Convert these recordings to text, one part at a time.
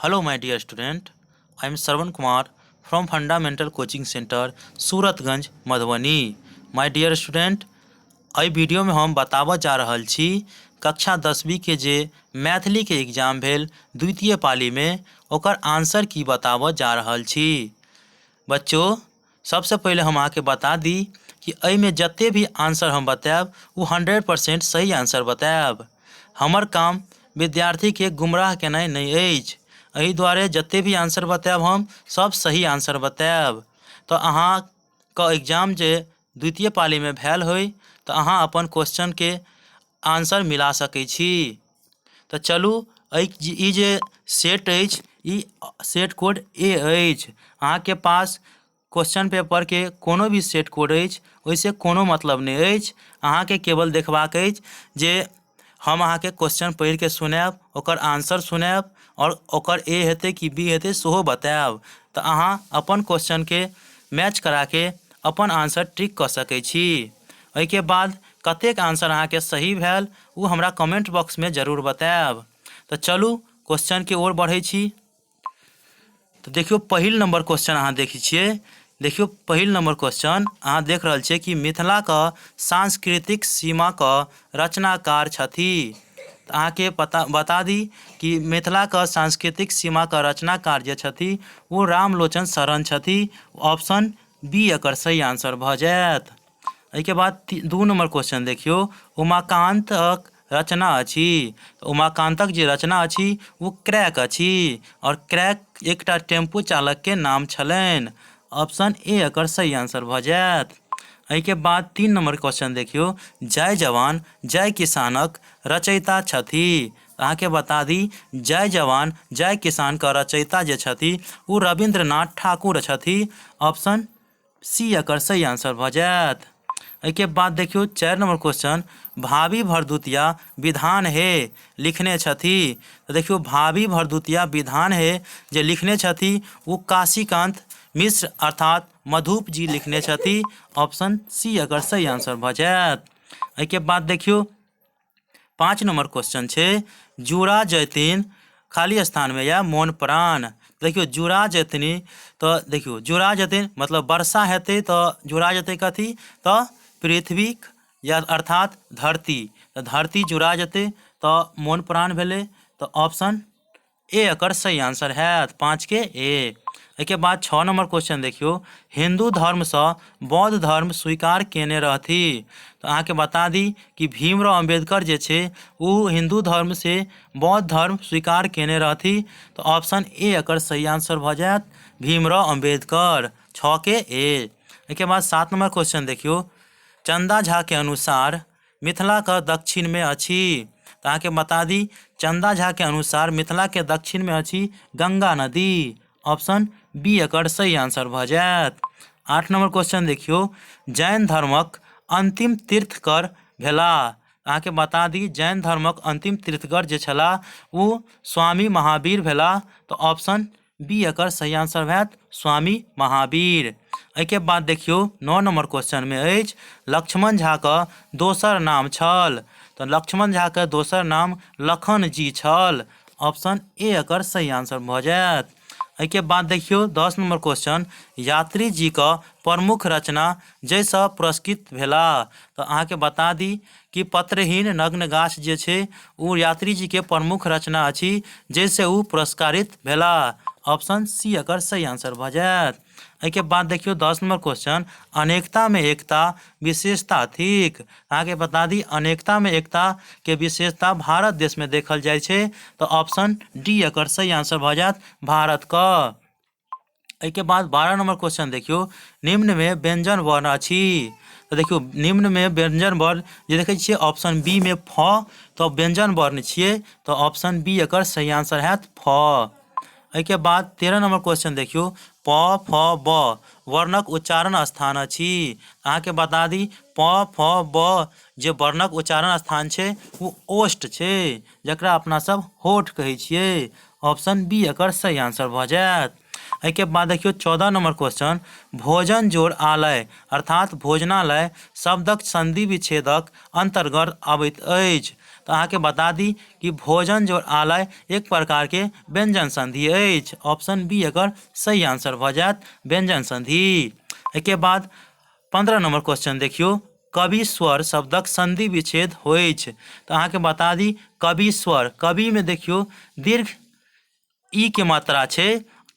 Hello my dear student, I am Shravan Kumar from Fundamental Coaching Center, Suratganj, Madhubani. My dear student, एहि वीडियोमे हम बताबऽ जा रहल छी कक्षा 10वींके जे मैथिलीके एग्जाम भेल द्वितीय पालीमे ओकर आंसर की बताबऽ जा रहल छी। बच्चो, सबसँ पहिले हम अहाँके बता दी कि एहिमे जते भी आंसर हम बतायब ओ 100% सही आंसर बतायब। हमर काम विद्यार्थीके गुमराह केनाइ नहि अछि, एहि दुआरे जते भी आंसर बतायब हम सब सही आंसर बतायब। तऽ अहाँके एग्जाम जे द्वितीय पालीमे भेल होइ तऽ अहाँ अपन क्वेश्चनके आंसर मिला सकै छी। तऽ चलू एहि ई जे सेट अछि ई सेट कोड ए अछि। अहाँके पास क्वेश्चन पेपरके कोनो भी सेट कोड अछि ओहिसँ कोनो मतलब नहि अछि। अहाँके केवल देखबाक अछि जे हम अहाँके क्वेश्चन पढ़िके सुनायब, ओकर आंसर सुनायब आओर ओकर ए हेतै कि बी हेतै सेहो बतायब। तऽ अहाँ अपन क्वेश्चनके मैच कराके अपन आंसर टिक कऽ सकै छी। एहिके बाद कतेक आंसर अहाँके सही भेल ओ हमरा कमेंट बॉक्समे जरूर बतायब। तऽ चलू क्वेश्चनके ओर बढ़ै छी। तऽ देखियौ पहिल नंबर क्वेश्चन अहाँ देखै छियै। देखियौ पहिल नंबर क्वेश्चन अहाँ देख रहल छियै कि मिथिलाके सांस्कृतिक सीमाके रचनाकार छथि। तऽ अहाँके पता बता दी कि मिथिलाके सांस्कृतिक सीमाके रचनाकार जे छथि ओ रामलोचन शरण छथि। ऑप्शन बी एकर सही आंसर भऽ जायत। एहिके बाद 2 नंबर क्वेश्चन देखियौ, उमाकान्तक रचना अछि। उमाकान्तक जे रचना अछि ओ क्रैक अछि आओर क्रैक एकटा टेम्पू चालकके नाम छलनि। ऑप्शन ए एकर सही आंसर भऽ जायत। एहिके बाद 3 नंबर क्वेश्चन देखियौ, जय जवान जय किसानक रचयिता छथि। अहाँके बता दी जय जवान जय किसानके रचयिता जे छथि ओ रविन्द्रनाथ ठाकुर छथि। ऑप्शन सी एकर सही आंसर भऽ जायत। एहिके बाद देखियौ 4 नंबर क्वेश्चन, भावी भरदुतिया विधान हे लिखने छथि। तऽ देखियौ भावी भरदुतिया विधान हे जे लिखने छथि ओ काशीकांत मिश्र अर्थात मधुप जी लिखने छथि। ऑप्शन सी एकर सही आंसर भऽ जायत। एहिके बाद देखियौ 5 नंबर क्वेश्चन छै, जुड़ा जयतीन खाली स्थानमे या मोन प्राण। देखियौ जुड़ा जयतनी तऽ देखियौ जुड़ा जयतीन मतलब वर्षा हेतै तऽ जुड़ा जेतै कथी, तऽ पृथ्वीक या अर्थात धरती। तऽ धरती जुड़ा जेतै तऽ मोन प्राण भेलै। तऽ ऑप्शन ए एकर सही आंसर हैत, 5 के ए। एहिके बाद 6 नंबर क्वेश्चन देखियौ, हिंदू धर्मसँ बौद्ध धर्म स्वीकार केने रहथि। तऽ अहाँके बता दी कि भीमराव अम्बेडकर जे छै ओ हिंदू धर्म से बौद्ध धर्म स्वीकार केने रहथि। तऽ ऑप्शन ए एकर सही आंसर भऽ जायत, भीमराव अम्बेडकर, 6 के ए। एहिके बाद 7 नंबर क्वेश्चन देखियौ, चंदा झा के अनुसार मिथिलाके दक्षिणमे अछि। तऽ अहाँके बता दी चंदा झाके अनुसार मिथिलाके दक्षिणमे अछि गंगा नदी। ऑप्शन बी एकर सही आंसर भऽ जायत। 8 नंबर क्वेश्चन देखियौ, जैन धर्मक अंतिम तीर्थकर भेलाह। अहाँके बता दी जैन धर्मक अंतिम तीर्थकर जे छलाह ओ स्वामी महावीर भेलाह। तऽ ऑप्शन बी एकर सही आंसर भैत स्वामी महावीर। एहिके बाद देखियौ 9 नंबर क्वेश्चनमे अछि, लक्ष्मण झाके दोसर नाम छल। तऽ लक्ष्मण झाके दोसर नाम लखन जी छल। ऑप्शन ए एकर सही आंसर भऽ जायत। एहिके बाद देखियौ 10 नंबर क्वेश्चन, यात्री जीके प्रमुख रचना जाहिसँ पुरस्कृत भेलाह। तऽ अहाँके बता दी कि पत्रहीन नग्न गाछ जे छै ओ यात्री जीके प्रमुख रचना अछि जाहिसँ ओ पुरस्कारित भेलाह। ऑप्शन सी एकर सही आंसर भऽ जायत। एहिके बाद देखियौ 10 नंबर क्वेश्चन, अनेकतामे एकता विशेषता थिक। अहाँके बता दी अनेकतामे एकताके विशेषता भारत देशमे देखल जाइ छै। तऽ ऑप्शन डी एकर सही आंसर भऽ जायत, भारतके। एहिके बाद 12 नंबर क्वेश्चन देखियौ, निम्नमे व्यंजन वर्ण अछि। तऽ देखियौ निम्नमे व्यंजन वर्ण जे देखै छियै ऑप्शन बी मे फ, तऽ व्यंजन वर्ण छियै। तऽ ऑप्शन बी एकर सही आंसर हैत फ। एहिके बाद 13 नंबर क्वेश्चन देखियौ, प फ ब वर्णक उच्चारण स्थान अछि। अहाँके बता दी प फ ब जे वर्णक उच्चारण स्थान छै ओ ओष्ठ छै, जकरा अपना सब होठ कहै छियै। ऑप्शन बी एकर सही आंसर भऽ जायत। एहिके बाद देखियौ 14 नंबर क्वेश्चन, भोजन जोड़ आलय अर्थात भोजनालय शब्दक संधि विच्छेदक अंतर्गत अबैत अछि। तऽ अहाँके बता दी कि भोजन जोड़ आलय एक प्रकारके व्यंजन संधि अछि। ऑप्शन बी एकर सही आंसर भऽ जायत, व्यंजन संधि। एहिके बाद 15 नंबर क्वेश्चन देखियौ, कवि स्वर शब्दक संधि विच्छेद होइछ। तऽ अहाँके बता दी कवि स्वर, कविमे देखियौ दीर्घ ई के मात्रा छै,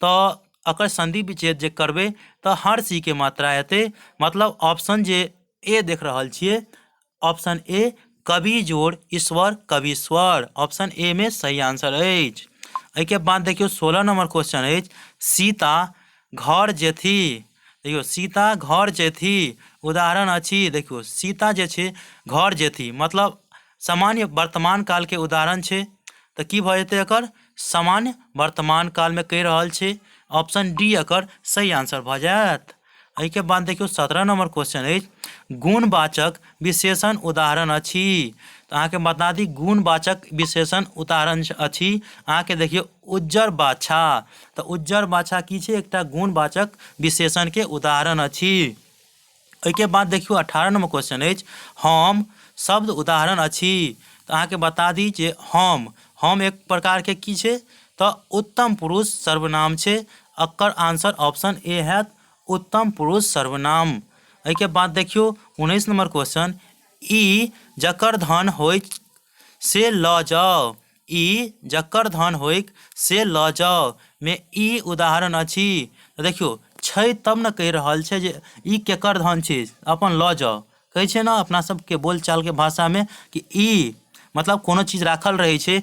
तऽ एकर संधि विच्छेद जे करबै तऽ हर्ष ई के मात्रा एतै। मतलब ऑप्शन जे ए देख रहल छियै, ऑप्शन ए कवि जोड़ ईश्वर कवीश्वर, ऑप्शन ए में सही आंसर अछि। एहिके बाद देखियौ 16 नंबर क्वेश्चन अछि, सीता घर जेथी। देखियौ सीता घर जेथी उदाहरण अछि। देखियौ सीता जे छै घर जेथी मतलब सामान्य वर्तमान काल के उदाहरण छै, तऽ की भऽ जेतै एकर सामान्य वर्तमान काल में कहि रहल छै, ऑप्शन डी एकर सही आंसर भऽ जायत। एहिके बाद देखियौ 17 नंबर क्वेश्चन अछि, गुणवाचक विशेषण उदाहरण अछि। तऽ अहाँके बता दी गुणवाचक विशेषण उदाहरण अछि अहाँके देखियौ उज्जर बाछा, तऽ उज्जर बाछा की छै एकटा गुणवाचक विशेषण के उदाहरण अछि। एहिके बाद देखियौ 18 नंबर क्वेश्चन अछि, हम शब्द उदाहरण अछि। तऽ अहाँके बता दी जे हम एक प्रकारके की छै तऽ उत्तम पुरुष सर्वनाम छै, एकर आंसर ऑप्शन ए हैत उत्तम पुरुष सर्वनाम। एहिके बाद देखियौ 19 नंबर क्वेश्चन, ई जकर धन होय से लऽ जाउ, ई जकर धन होइक से लऽ जाउ मे ई उदाहरण अछि। तऽ देखियौ छै तब ने कहि रहल छै जे ई केकर धन छै, अपन लऽ जाउ कहै छै ने अपना सबके बोलचालके भाषामे कि ई मतलब कोनो चीज राखल रहै छै,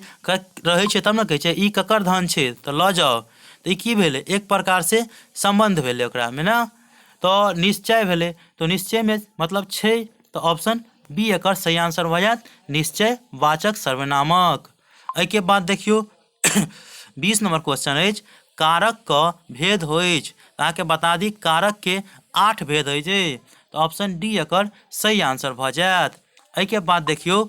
रहै छै तब ने कहै छै ई ककर धन छै तऽ लऽ जाउ। तऽ ई की भेलै एक प्रकारसँ सम्बन्ध भेलै ओकरामे ने, तऽ निश्चय भेलै, तऽ निश्चयमे मतलब छै, तऽ ऑप्शन बी एकर सही आंसर भऽ जायत निश्चय वाचक सर्वनामक। एहिके बाद देखियौ 20 नंबर क्वेश्चन अछि, कारक क भेद होइछ। अहाँके बता दी कारक के 8 भेद होइ छै, तऽ ऑप्शन डी एकर सही आंसर भऽ जायत। एहिके बाद देखियौ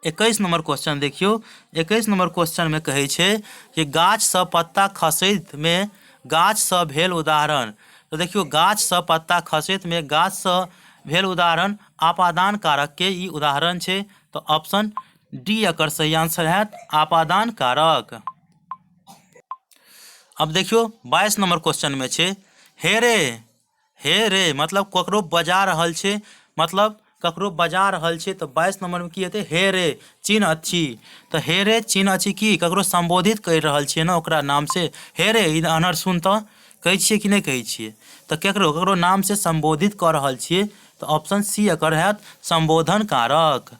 21 नंबर क्वेश्चन देखियौ, 21 नंबर क्वेश्चन में कहै छै कि गाछसँ पत्ता खसैत में गाछसँ भेल उदाहरण। तऽ देखियौ गाछसँ पत्ता खसैत में गाछसँ भेल उदाहरण आपादान कारक के ई उदाहरण छै, तऽ ऑप्शन डी एकर सही आंसर हैत आपादान कारक। अब देखियौ 22 नंबर क्वेश्चन में छै, हे रे, हे रे मतलब ककरो बजा रहल छै, मतलब ककरो बजा रहल छै, तऽ 22 नंबर में की हेतै हे रे चिन्ह अछि। तऽ हे रे चिन्ह अछि की ककरो संबोधित करि रहल छियै ने ओकरा नाम से, हे रे ई अनहर सुन तऽ कहै छियै कि नहि कहै छियै, तऽ ककरो नाम से संबोधित कऽ रहल छियै, तऽ ऑप्शन सी एकर हैत संबोधन कारक।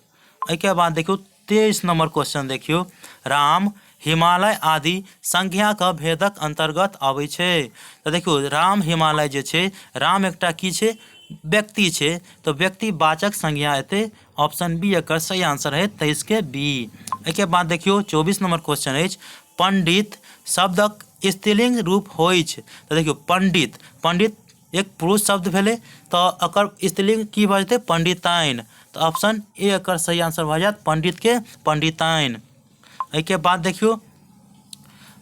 एहिके बाद देखियौ 23 नंबर क्वेश्चन देखियौ, राम हिमालय आदि संज्ञाक भेदक अंतर्गत अबै छै। तऽ देखियौ राम हिमालय जे छै, राम एकटा की छै व्यक्ति छै, तऽ व्यक्तिवाचक संज्ञा एतै, ऑप्शन बी एकर सही आंसर है 23 के बी। एहिके बाद देखियौ 24 नंबर क्वेश्चन अछि, पंडित शब्दक स्त्रीलिंग रूप होइछ। तऽ देखियौ पंडित, पंडित एक पुरुष शब्द भेलै, तऽ एकर स्त्रीलिंग की भऽ जेतै पंडिताइन, तऽ ऑप्शन ए एकर सही आंसर भऽ जायत पंडित के पंडिताइन। एहिके बाद देखियौ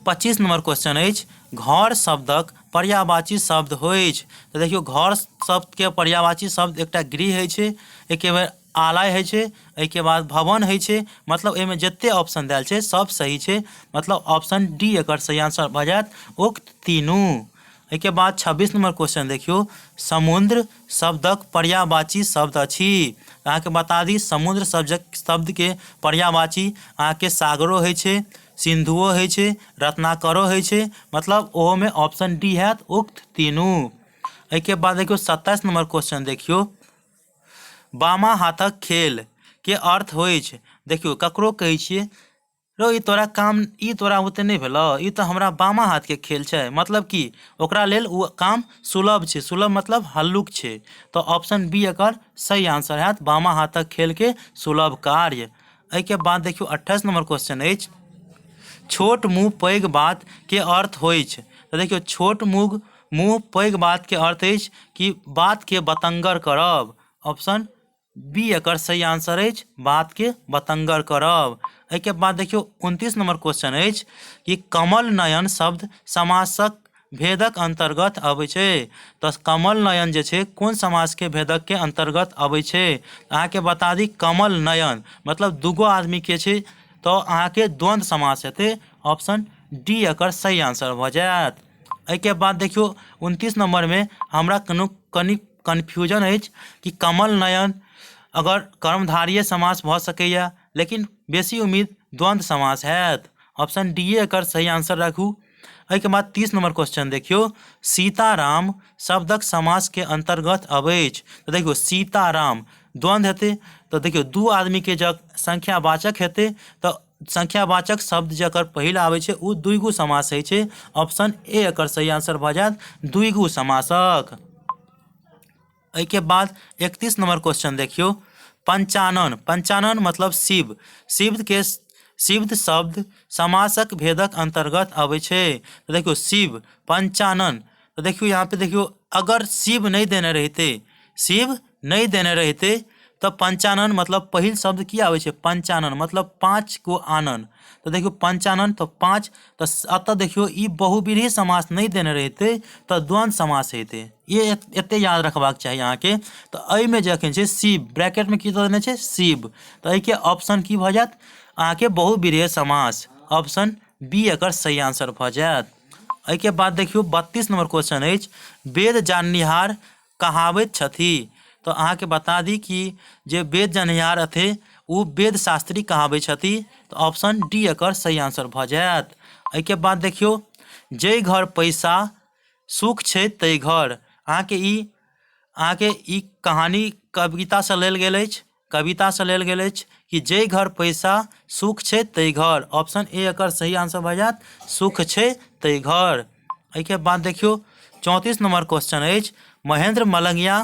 25 नंबर क्वेश्चन अछि, घर शब्दक पर्यायवाची शब्द होइछ। तऽ देखियौ घर शब्दके पर्यायवाची शब्द एकटा गृह होइ छै, एहिके बाद आलय होइ छै, एहिके बाद भवन होइ छै, मतलब एहिमे जते ऑप्शन देल छै सब सही छै, मतलब ऑप्शन डी एकर सही आंसर भऽ जायत उक्त तीनू। एहिके बाद 26 नंबर क्वेश्चन देखियौ, समुद्र शब्दक पर्यायवाची शब्द अछि। अहाँके बता दी समुद्र शब्दके पर्यायवाची अहाँके सागरो होइ छै, सिन्धुओ होइ छै, रत्नाकरो होइ छै, मतलब ओहोमे ऑप्शन डी हैत उक्त तीनू। एहिके बाद देखियौ 27 नंबर क्वेश्चन देखियौ, बामा हाथक खेल के अर्थ होइछ। देखियौ ककरो कहै छियै रौ ई तोरा काम, ई तोरा ओते नहि भेलौ, ई तऽ हमरा बामा हाथके खेल छै, मतलब कि ओकरा लेल ओ काम सुलभ छै, सुलभ मतलब हल्लुक छै, तऽ ऑप्शन बी एकर सही आंसर हैत बामा हाथक खेलके सुलभ कार्य। एहिके बाद देखियौ 28 नंबर क्वेश्चन अछि, छोट मुँह पैघ बात के अर्थ होइछ। तऽ देखियौ छोट मुँह पैघ बात के अर्थ अछि कि बात के बतंगर करब, ऑप्शन बी एकर सही आंसर अछि बात के बतंगर करब। एहिके बाद देखियौ 29 नंबर क्वेश्चन अछि कि कमल नयन शब्द समासक भेदक अन्तर्गत अबै छै? तऽ कमल नयन जे छै कोन समासके भेदकके अन्तर्गत अबै छै? अहाँके बता दी कमल नयन मतलब दूगो आदमीके छै तऽ अहाँके द्वन्द्व समास हेतै। ऑप्शन डी एकर सही आंसर भऽ जायत। एहिके बाद देखियौ 29 नंबरमे हमरा कनि कन्फ्यूजन अछि कि कमल नयन अगर कर्मधारय समास भऽ सकैए, लेकिन बेसी उम्मीद द्वन्द्व समास हैत। ऑप्शन डी एकर सही आंसर राखू। एहिके बाद 30 नंबर क्वेश्चन देखियौ, सीताराम शब्दक समासके अन्तर्गत अबैछ। तऽ देखियौ सीताराम द्वन्द्व हेतै, तऽ देखियौ दू आदमीके जब संख्यावाचक हेतै तऽ संख्यावाचक शब्द जकर पहिल आबै छै ओ द्विगु समास होइ छै। ऑप्शन ए एकर सही आंसर भऽ जायत, द्विगु समासक। एहिके बाद 31 नंबर क्वेश्चन देखियौ, पंचानन, पंचानन मतलब शिव, शिवके शिव शब्द समासक भेदक अन्तर्गत अबै छै। तऽ देखियौ शिव पंचानन, तऽ देखियौ यहाँ पे देखियौ अगर शिव नहि देने रहितै, शिव नहि देने रहितै तऽ पंचानन मतलब पहिल शब्द की आबै छै? पंचानन मतलब 5 गो आनन। तऽ देखियौ पंचानन तऽ 5, तऽ एतऽ देखियौ ई बहुव्रीहि समास नहि देने रहितै तऽ द्वन्द्व समास हेतै। ये एते याद रखबाक चाही अहाँके। तऽ एहिमे जे अखन छै शिव, ब्रैकेटमे की देने छै? शिव, तऽ एहिके ऑप्शन की भऽ जायत अहाँके? बहुव्रीहि समास। ऑप्शन बी एकर सही आंसर भऽ जायत। एहिके बाद देखियौ 32 नंबर क्वेश्चन अछि, वेद जाननिहार कहाबैत छथि। तऽ अहाँके बता दी कि जे वेद जाननिहार हथि ओ वेद शास्त्री कहाबै छथि। तऽ ऑप्शन डी एकर सही आंसर भऽ जायत। एहिके बाद देखियौ जाहि घर पैसा सुख छै ताहि घर, अहाँके ई कहानी कवितासँ लेल गेल अछि, कवितासँ लेल गेल अछि कि जाहि घर पैसा सुख छै ताहि घर। ऑप्शन ए एकर सही आंसर भऽ जायत, सुख छै ताहि घर। एहिके बाद देखियौ 34 नंबर क्वेश्चन अछि, महेंद्र मलंगिया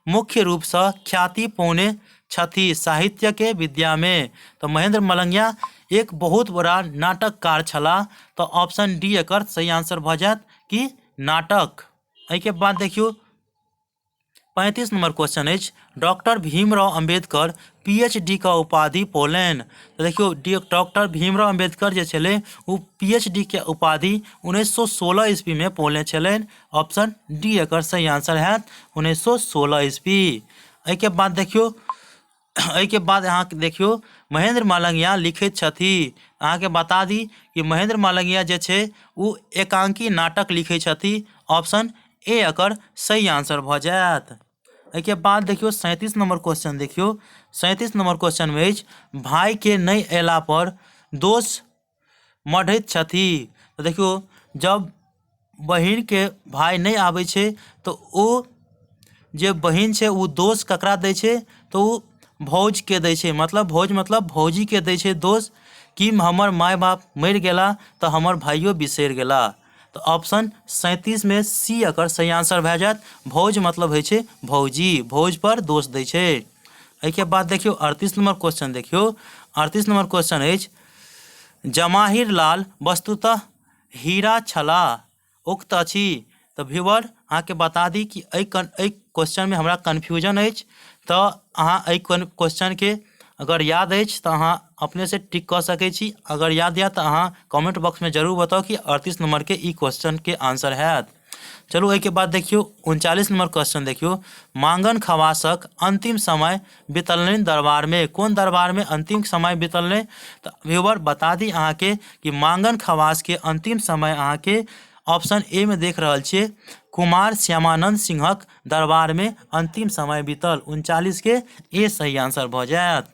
मुख्य रूपसँ ख्याति पौने छथि साहित्यके विद्यामे। तऽ महेंद्र मलंगिया एक बहुत बड़ा नाटककार छलाह। तऽ ऑप्शन डी एकर सही आंसर भऽ जायत कि नाटक। एहिके बाद देखियौ 35 नंबर क्वेश्चन अछि, डॉक्टर भीमराव अम्बेडकर पीएचडी के उपाधि पौलनि। तऽ देखियौ डॉक्टर भीमराव अम्बेडकर जे छलै ओ पीएचडी के उपाधि 1916 ईस्वीमे पौने छलनि। ऑप्शन डी एकर सही आंसर हैत, 1916 ईस्वी। एहिके बाद देखियौ, एहिके बाद अहाँके देखियौ महेंद्र मलंगिया लिखैत छथि। अहाँके बता दी कि महेंद्र मलंगिया जे छै ओ एकांकी नाटक लिखै छथि। ऑप्शन ए एकर सही आंसर भऽ जायत। एहिके बाद देखियौ 37 नंबर क्वेश्चन देखियौ, 37 नंबर क्वेश्चनमे अछि, भाइके नहि अयला पर दोष मढ़ैत छथि। तऽ देखियौ जब बहिनके भाय नहि आबै छै तऽ ओ जे बहिन छै ओ दोष ककरा दै छै? तऽ ओ भौजके दै छै, मतलब भौज मतलब भौजीके दै छै दोष कि हमर माय बाप मरि गेला तऽ हमर भाइयो बिसरि गेला। तऽ ऑप्शन 37 मे सी एकर सही आंसर भए जायत, भौज मतलब होइ छै भौजी, भौज पर दोष दै छै। एहिके बाद देखियौ 38 नंबर क्वेश्चन देखियौ, 38 नंबर क्वेश्चन अछि, जवाहिर लाल वस्तुतः हीरा छलाह उक्त अछि। तऽ व्यूअर अहाँके बता दी कि एहि क्वेश्चनमे हमरा कन्फ्यूजन अछि, तऽ अहाँ एहि क्वेश्चनके अगर याद अछि तऽ अहाँ अपनेसँ टिक कऽ सकै छी, अगर याद यऽ तऽ अहाँ कमेंट बॉक्समे जरूर बताउ कि 38 नंबरके ई क्वेश्चनके आंसर हैत। चलू एहिके बाद देखियौ 39 नंबर क्वेश्चन देखियौ, मांगन खवासक अंतिम समय बितलनि दरबारमे। कोन दरबारमे अंतिम समय बितलनि? तऽ व्यूअर बता दी अहाँके कि मांगन खवासके अंतिम समय अहाँके ऑप्शन ए मे देख रहल छियै कुमार श्यामानंद सिंहक दरबारमे अंतिम समय बीतल। 39 के ए सही आंसर भऽ जायत।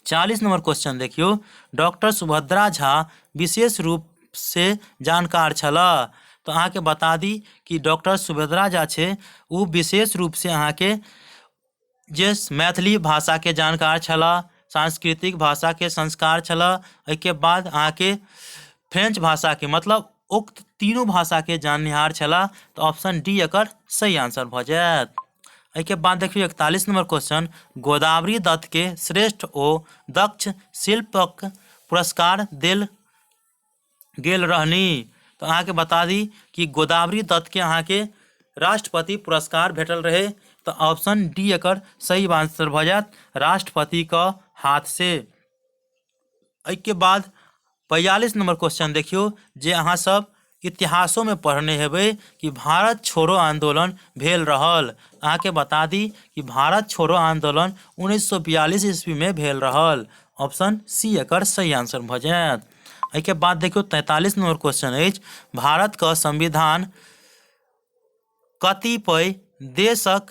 40 नंबर क्वेश्चन देखियौ, डॉक्टर सुभद्रा झा विशेष रूप से जानकार छलाह। तऽ अहाँके बता दी कि डॉक्टर सुभद्रा झा छै ओ विशेष रूप से अहाँके जे मैथिली भाषाके जानकार छलाह, सांस्कृतिक भाषाके संस्कार छलाह। एहिके बाद अहाँके फ्रेंच भाषाके मतलब उक्त तीनू भाषाके जाननिहार छलाह। तऽ ऑप्शन डी एकर सही आंसर भऽ जायत। एहिके बाद देखियौ 41 नंबर क्वेश्चन, गोदावरी दत्त के श्रेष्ठ ओ दक्ष शिल्पक पुरस्कार देल गेल रहनी। तऽ अहाँके बता दी कि गोदावरी दत्त के अहाँके राष्ट्रपति पुरस्कार भेटल रहे। तऽ ऑप्शन डी एकर सही आंसर भऽ जायत, राष्ट्रपति के हाथ से। एहिके बाद 42 नंबर क्वेश्चन देखियौ, जे अहाँ सब इतिहासोमे पढ़ने हेबै कि भारत छोड़ो आंदोलन भेल रहल। अहाँके बता दी कि भारत छोड़ो आंदोलन 1942 ईस्वीमे भेल रहल। ऑप्शन सी एकर सही आंसर भऽ जायत। एहिके बाद देखियौ 43 नंबर क्वेश्चन अछि, भारतके संविधान कतिपय देशक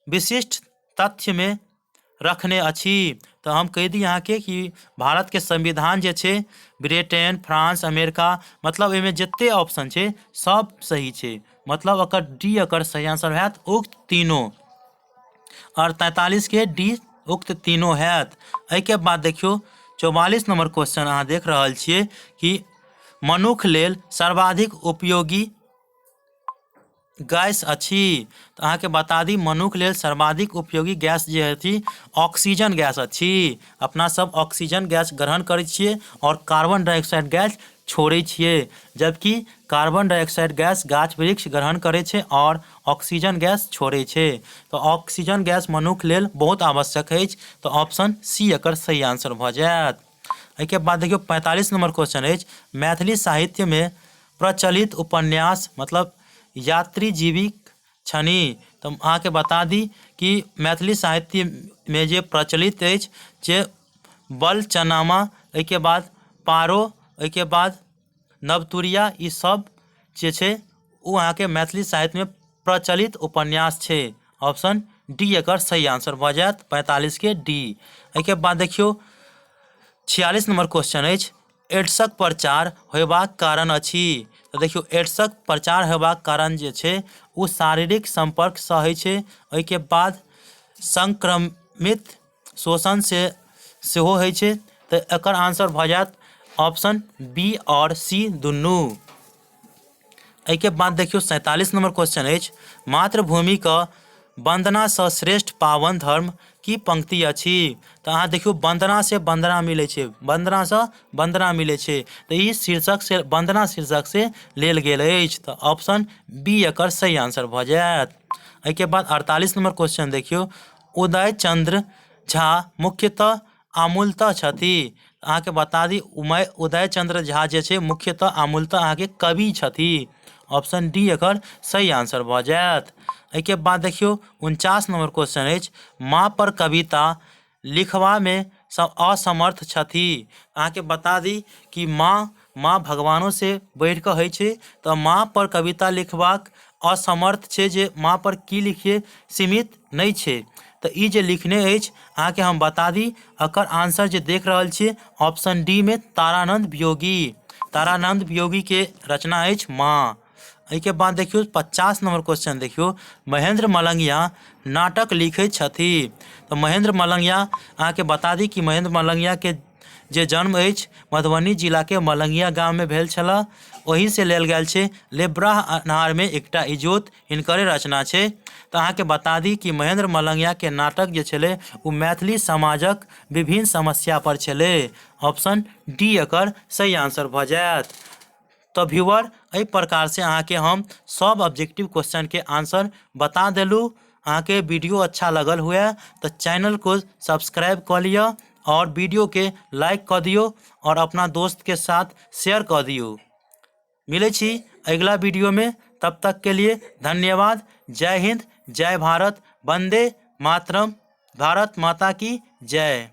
विशिष्ट तथ्यमे रखने अछि। तऽ हम कहि दी अहाँके कि भारतके संविधान जे छै ब्रिटेन, फ्रांस, अमेरिका, मतलब एहिमे जते ऑप्शन छै सब सही छै, मतलब एकर डी एकर सही आंसर हैत उक्त तीनों। आओर 43 के डी उक्त तीनों हैत। एहिके बाद देखियौ 44 नंबर क्वेश्चन अहाँ देख रहल छियै कि मनुख लेल सर्वाधिक उपयोगी गैस अछि। तऽ अहाँके बता दी मनुख लेल सर्वाधिक उपयोगी गैस जे अछि ऑक्सीजन गैस अछि। अपना सब ऑक्सीजन गैस ग्रहण करै छियै आओर कार्बन डाइऑक्साइड गैस छोड़ै छियै, जबकि कार्बन डाइऑक्साइड गैस गाछ वृक्ष ग्रहण करै छै आओर ऑक्सीजन गैस छोड़ै छै। तऽ ऑक्सीजन गैस मनुख लेल बहुत आवश्यक अछि। तऽ ऑप्शन सी एकर सही आंसर भऽ जायत। एहिके बाद देखियौ 45 नंबर क्वेश्चन अछि, मैथिली साहित्यमे प्रचलित उपन्यास मतलब यात्री जीविक छनि। तऽ अहाँके बता दी कि मैथिली साहित्यमे जे प्रचलित अछि जे बलचनामा, एहिके बाद पारो, एहिके बाद नवतुरिया, ई सब जे छै ओ अहाँके मैथिली साहित्यमे प्रचलित उपन्यास छै। ऑप्शन डी एकर सही आंसर भऽ जायत, 45 के डी। एहिके बाद देखियौ 46 नंबर क्वेश्चन अछि, एड्सक प्रचार होयबाक कारण अछि। तऽ देखियौ एड्सक प्रचार होयबाक कारण जे छै ओ शारीरिक सम्पर्कसँ होइ छै, ओहिके बाद संक्रमित शोषण से सेहो होइ छै। तऽ एकर आंसर भऽ जायत ऑप्शन बी आओर सी दुनू। एहिके बाद देखियौ 47 नंबर क्वेश्चन अछि, मातृभूमिके वन्दनासँ श्रेष्ठ पावन धर्म की पंक्ति अछि। तऽ अहाँ देखियौ वन्दना से वन्दना मिलै छै, वन्दनासँ वन्दना मिलै छै, तऽ ई शीर्षक से वन्दना शीर्षक से लेल गेल अछि। तऽ ऑप्शन बी एकर सही आंसर भऽ जायत। एहिके बाद 48 नंबर क्वेश्चन देखियौ, उदय चंद्र झा मुख्यतः आमूलतः छथि। अहाँके बता दी उदय चंद्र झा जे छै मुख्यतः आमूलतः अहाँके कवि छथि। ऑप्शन डी एकर सही आंसर भऽ जायत। एहिके बाद देखियौ 49 नंबर क्वेश्चन अछि, माँ पर कविता लिखबामे असमर्थ छथि। अहाँके बता दी कि माँ भगवानों से बढ़ि कऽ होइ छै, तऽ माँ पर कविता लिखबाक असमर्थ छै, जे माँ पर की लिखिए सीमित नहि छै। तऽ ई जे लिखने अछि अहाँके हम बता दी एकर आंसर जे देख रहल छियै ऑप्शन डी मे तारानंद वियोगी, तारानंद वियोगी के रचना अछि माँ। एहिके बाद देखियौ 50 नंबर क्वेश्चन देखियौ, महेंद्र मलंगिया नाटक लिखै छथि। तऽ महेंद्र मलंगिया अहाँके बता दी कि महेंद्र मलंगिया के जे जन्म अछि मधुबनी जिलाके मलंगिया गाममे भेल छलए, ओहिसँ लेल गेल छै लेब्राह अन्हारमे एकटा इजोत, हिनकरे रचना छै। तऽ अहाँके बता दी कि महेंद्र मलंगियाके नाटक जे छलै ओ मैथिली समाजक विभिन्न समस्या पर छलै। ऑप्शन डी एकर सही आंसर भऽ जायत। तऽ व्यूअर एहि प्रकारसँ अहाँके हम सब ऑब्जेक्टिव क्वेश्चनके आंसर बता देलहुँ। अहाँके वीडियो अच्छा लगल हुए तऽ चैनल को सब्सक्राइब कऽ लिअ और वीडियो के लाइक कऽ दियौ और अपना दोस्त के साथ शेयर कऽ दियौ। मिलै छी अगिला वीडियोमे, तब तक के लिए धन्यवाद। जय हिंद, जय भारत, वंदे मातरम, भारत माता की जय।